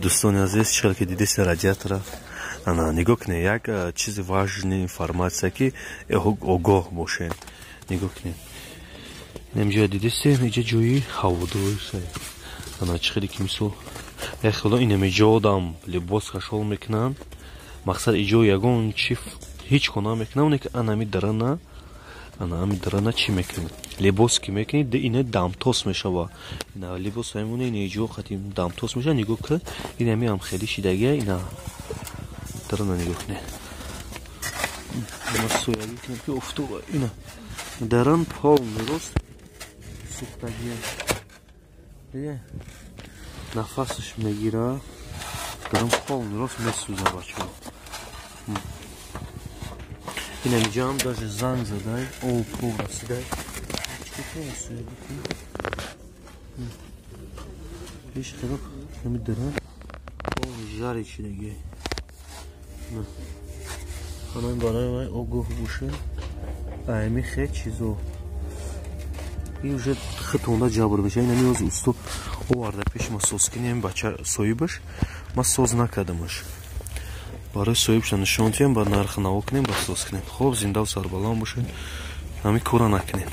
Дӯстони азиз, чӣ хел ки дидеси радиатора, ана нигоҳ кунед, як чизи важный информация, ки огоҳ бошед. Нигоҳ кунед, инамҷоя дидесем, иҷа ҷои ҳаводориша. Ана чӣ хеле ки мисол як хело инамиҷо одам либос кашол мекунанд, мақсад иҷо ягон чи ҳеҷ кор намекунад, оне ки анами дарана, ана ами дарана чӣ мекунед, либос ки мекунед, ина дамтос мешава, ина либос ҳамона, ина иҷо қати дамтос мешава. Нигоҳ кун, ин ами ам хеле шидагия, ина дарана нигоҳ кунед, соягӣ кунед, ки офтоба, ина даран полный рост сӯхтагия, нафасаш мегира, даран полный рост месӯза, бачаҳо. Инамиҷаам даже занг задай, об пов расидай. Пеш хело ами даран полный жари чидагия. Ҳамин барои вай огоҳ боша, ами хе чизо и уже хитонда ҷабр меша. Инами оз усто оварда пеши ма соз кунем, бача соҳибаш, ма соз накардамаш, барои соҳибша нишон диҳем, ба нарх наво кунем, ба соз кунем. Хоб, зиндаву сарбаланд бошед, ҳамин кора накунед.